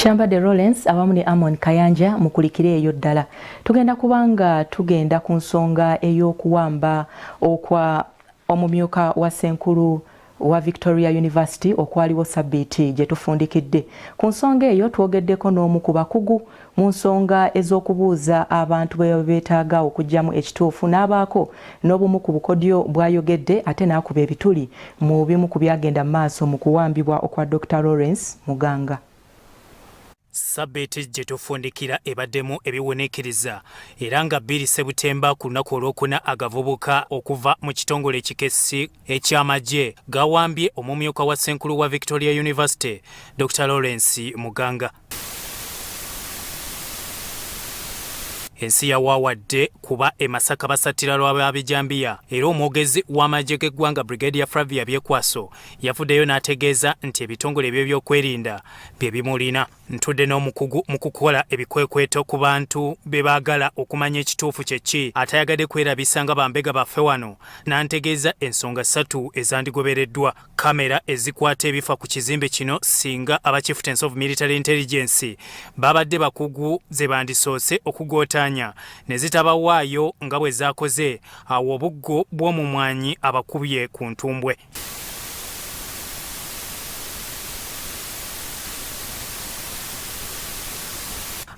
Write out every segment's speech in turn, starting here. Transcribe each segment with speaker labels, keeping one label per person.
Speaker 1: Kyambadde Lawrence awamu ne Amon Kayanja mukulikire eyo ddala. Tugenda kubanga tugenda ku nsonga ey'okuwamba okwa omumyuka wa Ssenkulu wa Victoria University okwaliwo sabbiiti gye tufundikidde. Ku nsonga eyo twogeddeko n'omu ku bakugu mu nsonga ez'okubuuza abantu bwe beetaaga okuggyamu ekituufu n'abaako n'obumu ku bukodyo bw'ayogedde ate n'akuba ebituli mu bimu ku byagenda mu maaso mu kuwambibwa okwa Dokita Lawrence Muganga.
Speaker 2: Ssabbiiti gye tufundikira ebaddemu ebiwuniikiriza era nga 2 Sebutemba ku lunaku olwokuna agavubuka okuva mu kitongole ekikessi eky'amagye gawambye omumyuka wa ssenkulu wa Victoria University Dr Lawrence Muganga. Ensi yawaawadde kuba e Masaka basattira lwa babijambiya era omwogezi w'amagye g'eggwanga Brigadier Flavia Byekwaso yavuddeyo n'ategeeza nti ebitongole eby'ebyokwerinda bye bimulina. Ntudde n'omukugu mu kukola ebikwekweto ku bantu be baagala okumanya ekituufu kye ki atayagadde kwerabisa nga bambega baffe wano n'antegeeza ensonga ssatu ezandigobereddwa. Kkamera ezikwata ebifa ku kizimbe kino singa aba Chieftains of Military Intelligence babadde bakugu ze bandisoose okugootaanya ne zitabawaayo nga bwe zaakoze awo obuggo bw'omumwanyi abakubye ku ntumbwe.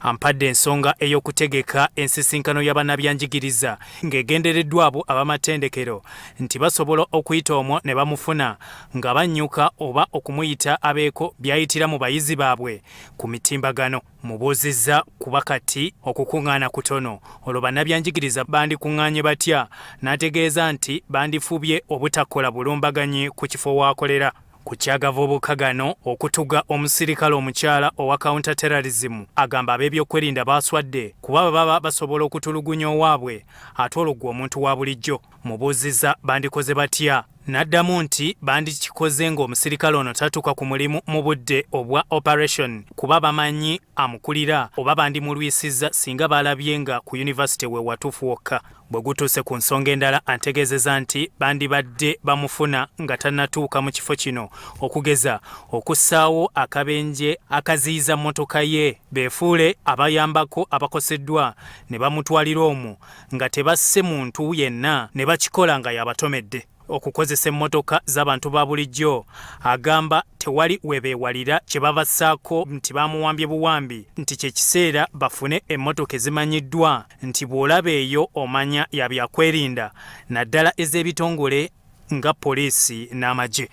Speaker 2: Ampadde ensonga ey'okutegeka ensisinkano ya bannabyanjigiriza ng'egendereddwa abo ab'amatendekero nti basobola okuyita omwo ne bamufuna nga bannyuka oba okumuyita abeeko by'ayitira mu bayizi baabwe ku mitimbagano. Mubuuzizza kuba kati okukung'aana kutono olwo bannabyanjigiriza bandikung'aanye batya n'ategeeza nti bandifubye obutakola bulumbaganyi ku kifo w'akolera. Ku ky'agavubuka gano okutuga omusirikale omukyala owa Counter Terrorism agamba ab'ebyokwerinda baaswadde kuba bwe baba basobola okutulugunya owaabwe ate olwo ggwe omuntu wa bulijjo. Mubuuzizza bandikoze batya n'addamu nti bandikikoze ng'omusirikale ono tatuuka ku mulimu mu budde obwa operation kuba bamanyi amukulira oba bandimulwisizza singa baalabye nga ku yunivasite we watuufu wokka. Bwe gutuuse ku nsonga endala antegeezeza nti bandibadde bamufuna nga tannatuuka mu kifo kino okugeza okussaawo akabenje akaziyiza mmotoka ye beefuule abayambako abakoseddwa ne bamutwalira omwo nga tebasse muntu yenna ne bakikola nga y'abatomedde. Okukozesa emmotoka z'abantu ba bulijjo agamba tewali we beewalira kye babassaako nti baamuwambye buwambi nti kye kiseera bafune emmotoka ezimanyiddwa nti bw'olaba eyo omanya ya byakwerinda naddala ez'ebitongole nga poliisi n'amagye.